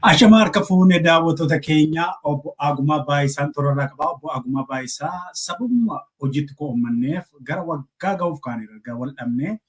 Ashama, harka fuunee daawwattoota keenya. Obbo Agumaa Baay'isaan toorarraa qaba. Obbo Agumaa Baayisaa sababuma hojiitti ko'ommanneef gara waggaa ga'uuf kaaniidha. Erga wal dhabnee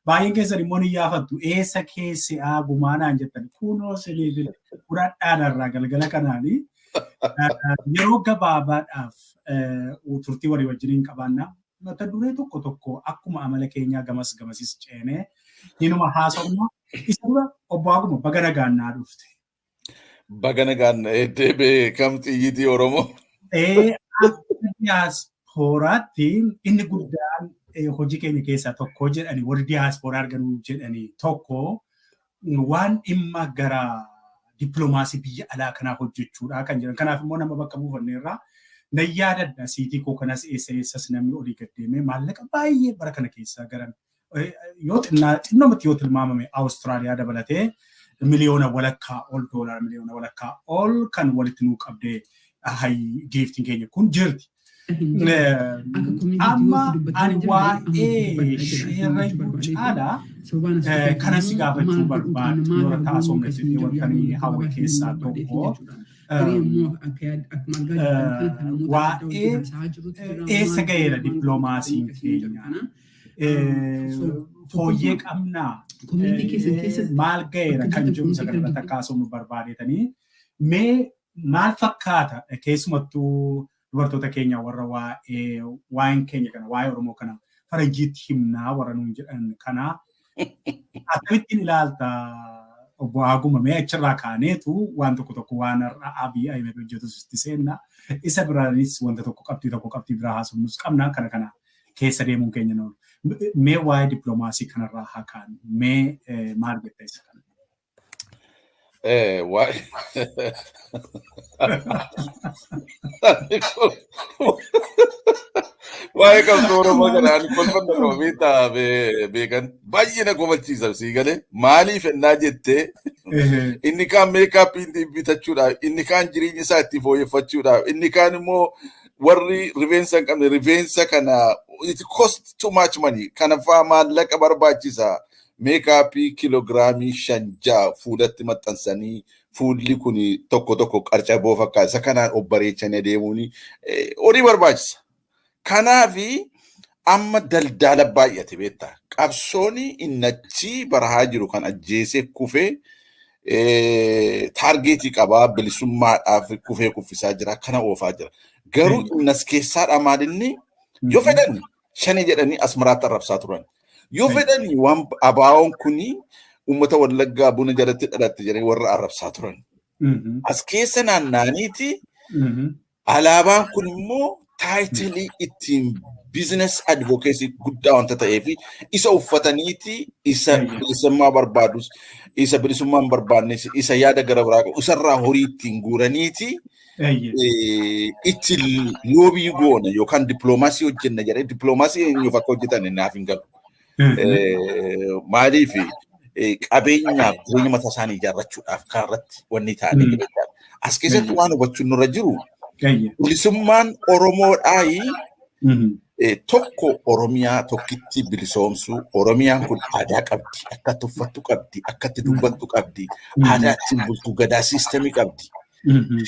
baay'een keessan immoo ni yaafattu. Eessa keessi Agumaa naan jettan, kunoo siniif fudhadhaanarraa galgala kanaanii yeroo gabaabaadhaaf turtii walii wajjiniin qabaanna. Mata duree tokko tokko akkuma amala keenyaa gamas gamasis ceenee hinuma haasofna. Isa dura, obbo Aguma, baga nagaan naa dhufte. Baga nagaan eeddee beekam xiyyitii Oromoo. Akka diyaaspooraatti inni guddaan hojii keenya keessaa tokko jedhani, warri diyaaspooraa arganuu jedhani, tokko waan dhimma gara dippiloomaasii biyya alaa kanaa hojjechuudha kan jedhan. Kanaaf immoo nama bakka buufanneerraa nan yaadadha, siitii koo kanas eessa eessas namni olii gad deemee maallaqa baay'ee bara kana keessaa garan yoo xinnaa xinnoomatti yoo tilmaamame Awustiraaliyaa dabalatee 1.5 miliyoona ol, doolaara 1.5 miliyoona ol kan walitti nuu qabdee giiftiin keenya kun jirti. Amma ani waa'ee sheerrayyuu caalaa kanan si gaafachuu barbaadu, yoo taasofne jedhee wanta ani hawwe keessaa tokko waa'ee eessa ga'eera dippiloomaasiin keenya? Fooyyee qabnaa? Maal ga'eera kan jedhu isa kanarratti akka haasofnu barbaadetanii, mee maal fakkaata, keessumattuu dubartoota keenya warra waa'ee waa'een keenya kana, waa'ee Oromoo kana faranjiitti himnaa warra nuun jedhan kana akkamittiin ilaalta, obbo Aguma? Mee achirraa kaaneetu waan tokko tokko, waan har'a Abiy Ahmed hojjetus itti seenna, isa biraanis wanta tokko qabxii tokko qabxii biraa haasofnus qabna, kana keessa deemuun keenya noolu. Mee waa'ee dippiloomaasii kanarraa haa kaanu. Mee maal jetta isa kana? Waa'ee qabsoo Oromoo kana ani kolfanna qaba, beektaa, beekan baay'ee na kofalchiisa, sii galee? Maaliif ennaa jettee, inni kaan makeup bitachuudhaaf, inni kaan jireenya isaa itti fooyyeffachuudhaaf, inni kaan immoo warri rifeensa hin qabne rifeensa kana, it cost too much money, kana faa maallaqa barbaachisa. Makeup kiloogiraamii 5-6 fuulatti maxxansanii fuulli kun tokko tokko qarcaboo fakkaata. Isa kanaan of bareechanii adeemuun horii barbaachisa. Kanaafi amma daldaala baay'ate, beektaa. Qabsoon inni achi barahaa jiru kan ajjeesee kufee target qabaa, bilisummaadhaaf kufee kuffisaa jira, kana oofaa jira. Garuu inni as keessaadha maalinni yoo fedhan shani jedhanii Asmaraatti arrabsaa turan. Yoo fedhani waan abaawoon kuni uummata Wallaggaa buna jalatti dhalatte jedhanii warra arrabsaa turan. As keessa naanna'aniiti alaabaan kun immoo title ittiin business advocacy guddaa wanta ta'eef isa uffataniiti isa bilisummaa barbaadus, isa bilisummaa hin barbaannes, isa yaada gara biraa qabu isarraa horii ittiin guuraniiti ittiin lobby goona yookaan dippiloomaasii hojjenna jedhee, dippiloomaasii eenyuuf akka hojjetan naaf hin galu. Maaliif, qabeenyaaf jireenya mataa isaanii ijaarrachuudhaaf kaarratti wanni ta'anii jira. As keessatti waan hubachuun nurra jiru, bilisummaan Oromoodhaayi tokko Oromiyaa tokkitti bilisoomsuu. Oromiyaan kun aadaa qabdi, akka itti uffattu qabdi, akka itti dubbattu qabdi, aadaa ittiin bultu, gadaa system qabdi.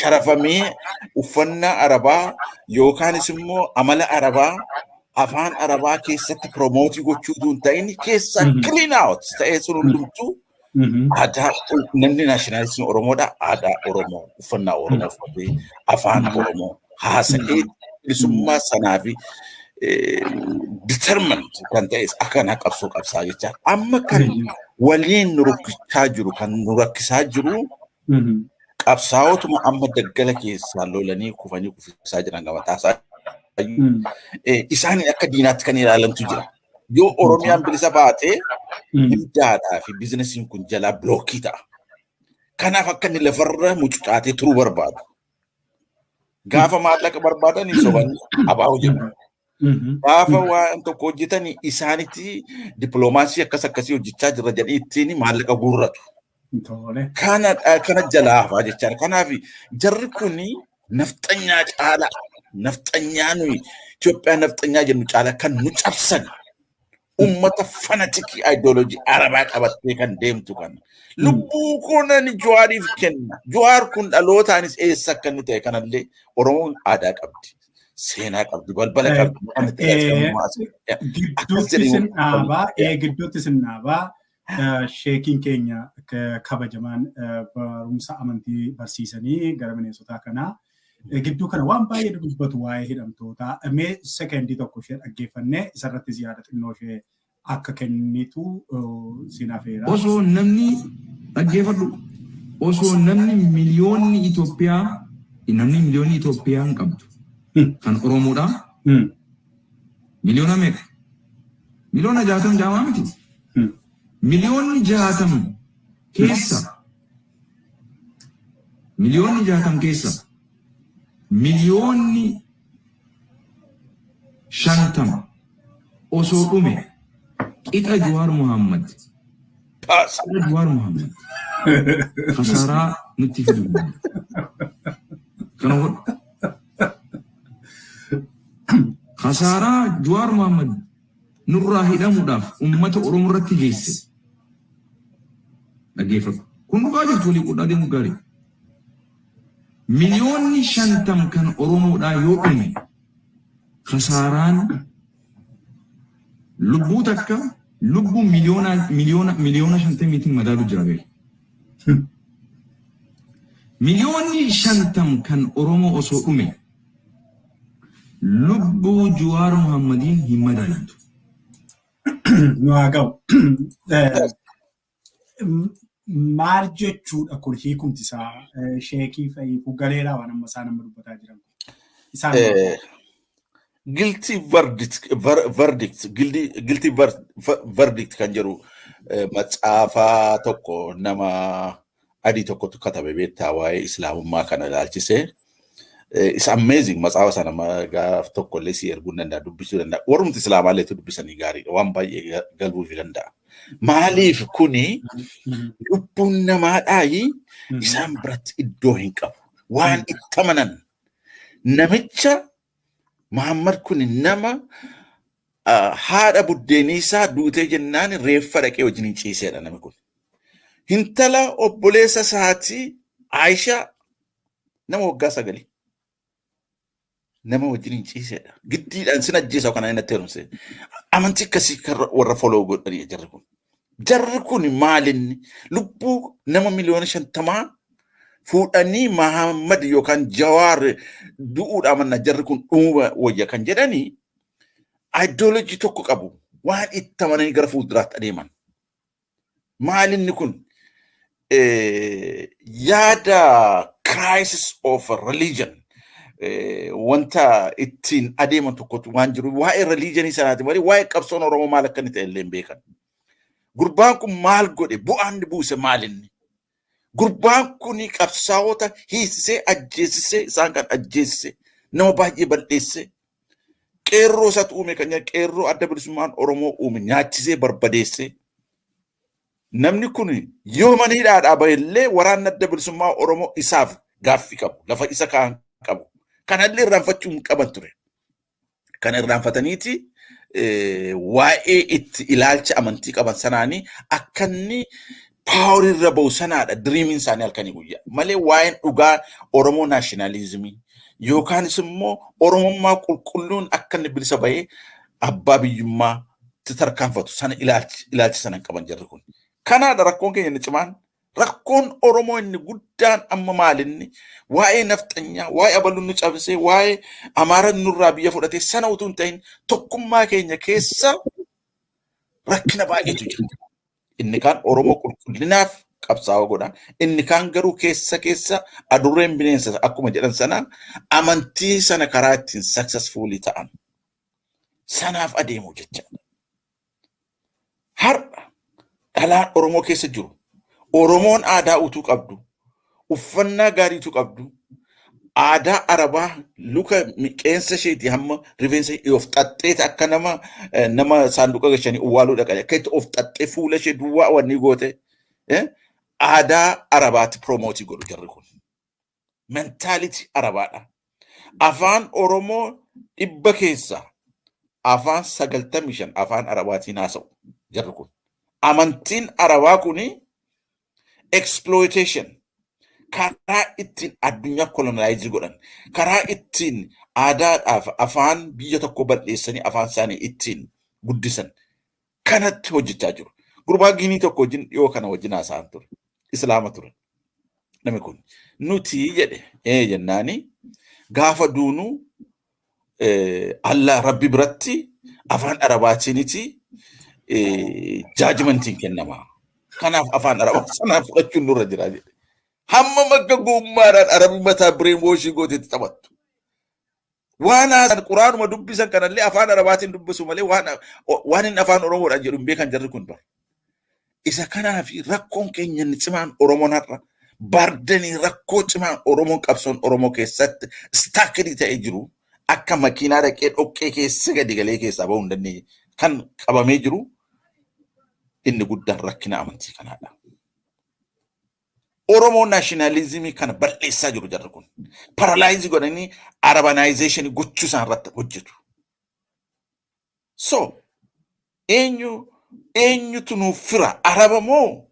Sharafamee uffannaa Arabaa yookaanis immoo amala Arabaa, afaan Arabaa keessatti promote gochuu utuu hin ta'in keessaa clean out ta'ee sun hundumtuu aadaa, namni nationalism Oromoodha, aadaa Oromoo, uffannaa Oromoo uffatee, afaan Oromoo haasa'ee, bilisummaa sanaa fi determined kan ta'es akkanaa qabsoo qabsaa jecha. Amma kan waliin nu rukkichaa jiru, kan nu rakkisaa jiru, qabsaa'otuma amma daggala keessaa lolanii kufanii kuffisaa jiran gamataasaa isaaniin akka diinaatti kan ilaalantu jira. Yoo Oromiyaan bilisa baatee mindaadhaa fi businessiin kun jalaa block ta'a. Kanaaf akka inni lafarra mucucaatee turuu barbaadu. Gaafa maallaqa barbaadan sobanii abaa'u jedhu. Gaafa waan tokko hojjetan isaanitti dippiloomaasii akkas akkasii hojjechaa jirra jedhanii ittiin maallaqa guurratu. Kana jalaa hafaa jechaadha. Kanaaf jarri kun nafxanyaa caalaa, nafxanyaa nuyi Itoophiyaa nafxanyaa jennu caalaa kan nu cabsan Ummata fanatic ideology Arabaa qabattee kan deemtu kana. Lubbuu koo nan Jawaariif kenna. Jawaar kun dhalootaanis eessa akka inni ta'e kanallee Oromoon aadaa qabdi. Seenaa qabdi, balbala qabdi. Gidduutti sin dhaabaa, gidduutti sin dhaabaa. Sheekiin keenya kabajamaan barumsa amantii barsiisanii gara bineensotaa kanaa gidduu kana waan baay'ee dubbatu waa'ee hidhamtootaa. Mee sekendii tokko ishee dhaggeeffannee isarrattis yaada xinnoo ishee akka kennitu sin afeera. Osoo namni, dhaggeeffadhu, osoo namni miliyoonni Itoophiyaa, namni miliyoonni Itoophiyaa hin qabdu kan Oromoodha. Miliyoona meeqa? Miliyoona 60 jaamaa miti. Miliyoonni 60 keessa, miliyoonni 60 keessa miliyoonni 50 osoo dhume qixa Jawaar Muhammad, qixa Jawaar Muhammad kasaaraa nutti fidu. Kana godhu. Kasaaraa Jawaar Muhammad nurraa hidhamuudhaaf uummata Oromoo irratti geesse. Dhaggeeffadhu. Kun dhugaa jirtu walii qodhaa deemu gaarii. Miliyoonni 50 kan Oromoodhaa yoo dhume, kasaaraan lubbuu takka lubbuu miliyoona miliyoona miliyoona 50tiin madaalu jira beeku. Miliyoonni 50 kan Oromoo osoo dhume lubbuu Jawaar Muhammadiin hin madaalamtu. Nu haa ga'u. Maal jechuudha kun hiikumti isaa, sheekii fa'i galeeraa waan amma isaan amma dubbataa jiran? Isaan Guilty verdict, guilty verdict kan jedhu matsaafaa tokko nama adii tokkotu katabe beektaa, waa'ee islaamummaa kana ilaalchisee. It's amazing, matsaafa sana gaaf tokko illee si erguu danda'a, dubbisuu danda'a. Warrumti islaamaa illee dubbisanii gaariidha, waan baay'ee galbuufii danda'a. Maaliif kuni lubbuun namaadhaayi isaan biratti iddoo hin qabu. Waan itti amanan namicha Muhammad kun nama haadha buddeenii isaa duutee jennaan reeffa dhaqee wajjin hin ciiseedha namni kun. Intala obboleessa isaatii Aayishaa nama waggaa 9 nama wajjin hin ciiseedha. Giddiidhaan sin ajjeesa kana inni natti heerumse. Amantii akkasii kan warra follow godhanii jarri kun. Jarri kun maalinni lubbuu nama miliyoona 50 fuudhanii Mahammad yookaan Jawaar du'uudha manna jarri kun dhumuu wayya kan jedhanii ideology tokko qabu, waan itti amananii gara fuulduraatti adeeman. Maalinni kun yaada crisis of religion wanta ittiin adeeman tokkotu waan jiru, waa'ee religionii sanaati malee waa'ee qabsoon Oromoo maal akka inni ta'e illee hin beekan. Gurbaan kun maal godhe? Bu'aan inni buuse maalinni? Gurbaan kun qabsaa'ota hiisisee, ajjeesisee, isaan kan ajjeesise, nama baay'ee balleessee, qeerroo isaatu uume kan jedhan, qeerroo Adda Bilisummaan Oromoo uume nyaachisee barbadeessee, namni kun yoo mana hidhaadhaa bahillee waraanni Adda Bilisummaa Oromoo isaaf gaaffii qabu, lafa isa kaa'an qabu. Kanallee irraanfachuu hin qaban ture. Kana irraanfataniiti waa'ee itti ilaalcha amantii qaban sanaanii akka inni power irra bahu sanaadha dreamiin isaanii halkanii guyyaa. Malee waa'een dhugaa Oromoo nationalismii yookaanis immoo Oromummaa qulqulluun akka inni bilisa bahee abbaa biyyummaa tarkaanfatu sana ilaalcha sana hin qaban jarri kun. Kanaadha rakkoon keenya inni cimaan. Rakkoon Oromoo inni guddaan amma maalinni waa'ee nafxanyaa, waa'ee abaluun nu cabsee, waa'ee Amaara nurraa biyya fudhatee sana utuu hin ta'in tokkummaa keenya keessa rakkina baay'eetu jira. Inni kaan Oromoo qulqullinaaf qabsaa'oo godha. Inni kaan garuu keessa keessa adurreen bineensa akkuma jedhan sana amantii sana karaa ittiin successfully ta'an sanaaf adeemu jechaadha. Har'a dhalaan Oromoo keessa jiru, Oromoon aadaa utuu qabdu, uffannaa gaariitu qabdu, aadaa Arabaa luka qeensa isheetii hamma rifeensa ishee of xaxxeeta akka nama saanduqa gashanii uwwaaluu dhaqanii akka itti of xaxxee fuula ishee duwwaa wanni goote aadaa Arabaatti promote godhu jarri kun. Mentality Arabaadha. Afaan Oromoo 100 keessaa Afaan 95 afaan Arabaatiin haasa'u jarri kun. Amantiin Arabaa kuni exploitation, karaa ittiin addunyaa colonize godhan, karaa ittiin aadaadhaaf afaan biyya tokko bal'eessanii afaan isaanii ittiin guddisan kanatti hojjechaa jiru. Gurbaa Giinii tokko wajjin dhiyoo kana wajjin haasa'an ture. Islaama ture. Namni kun nuti jedhe ee jennaani, gaafa duunu Allah Rabbi biratti afaan Arabaatiiniti judgmentiin kennama. Kanaaf afaan Arabaa sanaa fudhachuun nurra jira jedhe. Hamma makka gummaadhaan Arabi mataa brainwash gooteetti taphattu. Waan haasaan Quraanuma dubbisan kanallee afaan Arabaatiin dubbisu malee waan inni afaan Oromoodhaan jedhu hin beekan jarri kun bara. Isa kanaaf rakkoon keenya inni cimaan Oromoon har'a bardanii rakkoo cimaan Oromoon qabsoon Oromoo keessatti stucked ta'ee jiru, akka makiinaa dhaqee dhoqqee keessa gadi galee keessaa bahuu hin dandeenye kan qabamee jiru, inni guddaan rakkina amantii kanaadha. Oromoo nationalism kana balleessaa jiru jarri kun. Paralyze godhanii Arabanization gochuu isaan irratti hojjetu. So eenyu eenyutu nuuf fira, Araba moo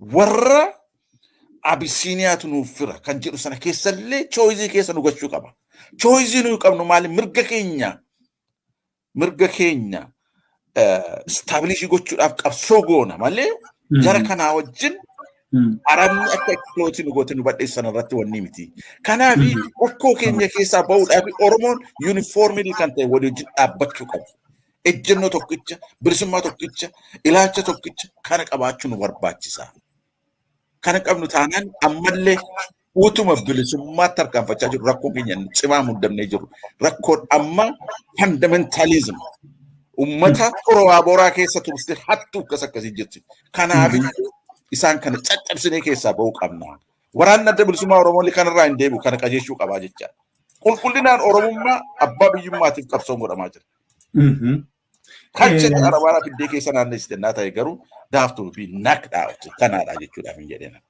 warra Abisiiniyaatu nuuf fira kan jedhu sana keessallee choice keessa nu gochuu qaba. Choice nuyi qabnu maali? Mirga keenya establish gochuudhaaf qabsoo goona malee jara kanaa wajjin Arabni akka exploit nu goote nu badheessan irratti wanni miti. Kanaaf rakkoo keenya keessaa bahuudhaaf Oromoon uniformly kan ta'e walii wajjin dhaabbachuu qabu. Ejjennoo tokkicha, bilisummaa tokkicha, ilaalcha tokkicha kana qabaachuu nu barbaachisa. Kana qabnu taanaan ammallee utuma bilisummaatti tarkaanfachaa jiru rakkoon keenya cimaa muddamnee jiru. Rakkoon amma fundamentalism ummata torowaa boraa keessa turte hattuu akkas akkasii jirti. Kanaaf isaan kana caccabsinee keessaa bahuu qabna. Waraanni Adda Bilisummaa Oromoo kanarraa hin deebi'u, kana qajeelchuu qabaa jechaadha. Qulqullinaan Oromummaa abbaa biyyummaatiif qabsoon godhamaa jira. Kan jedhe Arabaadhaa fiddee keessa naannessite naa ta'e garuu daaftuu fi knocked out kanaadha jechuudhaaf hin jedhena.